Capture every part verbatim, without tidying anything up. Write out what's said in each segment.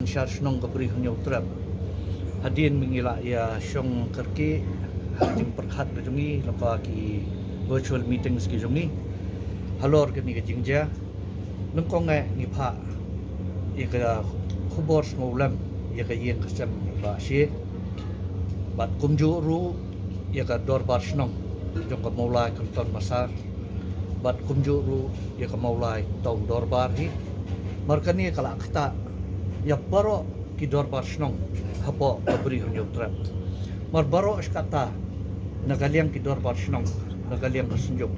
Synshar shnong ka Bri Hynñiewtrep. Hadien ba ngi la ïa shong kyrkieh ha ka jingpyrkhat ka jong ngi lyngba ki virtual meetings ki jong ngi halor kane ka jingjia, nyngkong eh ngi phah ïa ka khubor sngewlem ïa ka ïing ka sem Bah Shie, bad kumjuh ruh ïa ka dorbar shnong jong ka Mawlai Kynton Massar, bad kumjuh ruh ïa ka Mawlai Town Dorbar hi. Mar kane ka la ktah ïa baroh ki dorbar shnong hapoh ka Bri Hynñiewtrep. Mar baroh shi katta, na ka liang ki dorbar shnong, na ka liang ka Synjuk,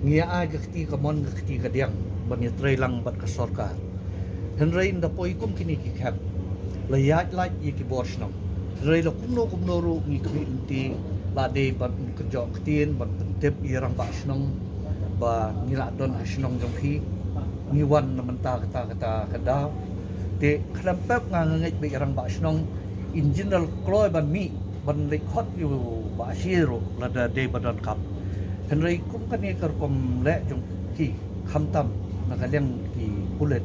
ngi ai ka kti kamon ka kti kadiang ban ïatreilang bad ka sorkar. Hynrei ynda poi kum kine ki khep, la ïaid lait ïa ki bor shnong. Hynrei la kumno kumno ruh ngi khmih lynti, la dei ban kynjoh ktien ban pyntip ïa rangbah shnong ba ngi la don ha shnong jong phi, ngi wan na mynta kata kata ka daw. Te khlem pep nga ngeit ba ïa rangbah shnong in general kloi ban mih ban leit khot ïa u Bah Shie ruh lada dei ba donkam. Hynrei kum kane ka rukom leh jong ki, khamtam na ka liang ki pulit,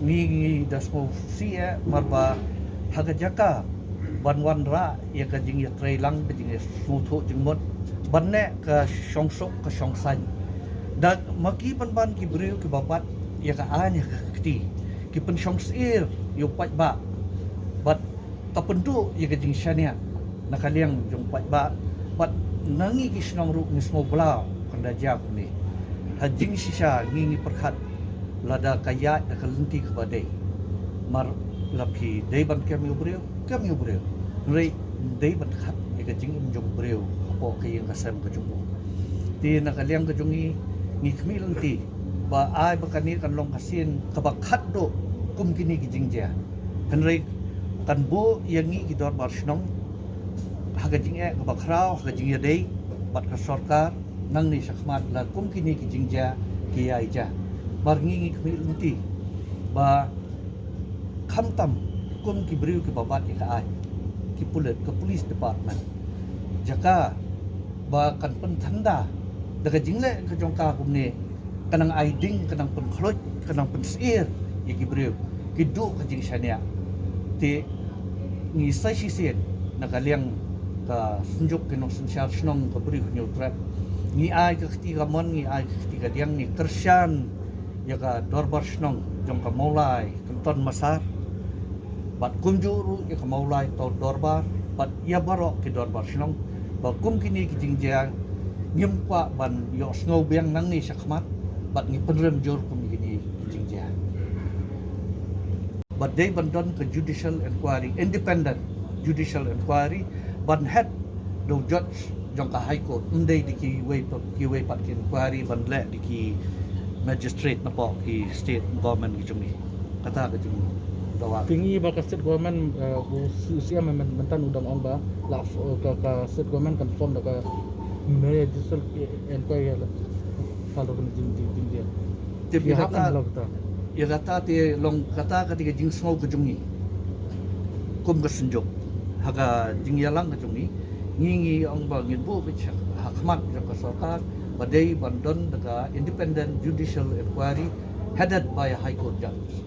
ngi ngi da sngewsih eh, mar ba ha ka jaka ban wanrah ïa ka jingïatreilang, ka jingïasngewthuh jingmut, ban neh ka shongsuk ka shongsaiñ, da ma ki ban ban ki briew kiba bat ïa ka aiñ ha ka kti, ki pynshong syier ïa u paidbah bad ka pynduh ïa ka jingshaniah na ka liang jong u paidbah. Bad na ngi ki shnong ruh ngi sngewbha lada jia kumne. Ha jingshisha ngi ngi pyrkhat lada ka ïaid da ka lynti kaba dei. Mar la phi dei ban kem ïa u briew, kem ïa u briew. Hynrei dei ban khat ïa ka jingim jong u briew hapoh ka ïing ka sem ka jong u. Te na ka liang ka jong ngi, ngi khmih lynti ba ai ba kane kan long ka sien kaba khatduh kum kine ki jingjia. Hynrei kan buh ïa ngi ki dorbar shnong ha ka jingeh kaba khraw, ha ka jingïadei bad ka sorkar nangne shakhmat, la kum kine ki jingjia ki ïai jia. Mar ngi ngi khmih lynti ba khamtam kum ki briew kiba bat ïa ka aiñ, ki pulit, ka police department, jaka ba kan pynthanda da ka jingleh ka jong ka kumne, ka nang ai ding, ka nang pynkhluit, ka nang pynsyier ïa ki briew, ki duh ka jingshaniah. Te ngi sa shisien na ka liang ka Synjuk ki Nongsynshar Shnong ka Bri Hynñiewtrep, ngi ai ka kti kamon, ngi ai ka kti kadiang, ngi kyrshan ïa ka dorbar shnong jong ka Mawlai Kynton Massar, bad kumjuh ruh ïa ka Mawlai Town Dorbar bad ïa baroh ki dorbar shnong ba kum kine ki jingjia ngim kwah ban ïohsngew biang nangne shakhmat, bad ngi pynrem jur kum kine ki jingjia. Ba dei ban don ka judicial inquiry, independent judicial inquiry, ban head da u judge jong ka High Court, ym dei da kiwei pat, kiwei pat ki inquiry ban leh da ki magistrate napoh ki state government ki jong ngi. Kata ka jong ngi. Dawa. Te ngi ba ka state government, eh, u C-, CM mynta u dang ong ba la, eh, ka, ka state government kan form da ka magistrate inquiry la. Ka long ka jing, jing, jing, jing. Te ïa kata, ïa kata te long kata ka dei ka jingsngew ka jong ngi kum ka Synjuk. Ha ka jingïalang ka jong ngi, ngi ngi ong ba ngin buh beit ha khmat jong ka sorkar ba dei ban don da ka independent judicial inquiry headed by a High Court judge.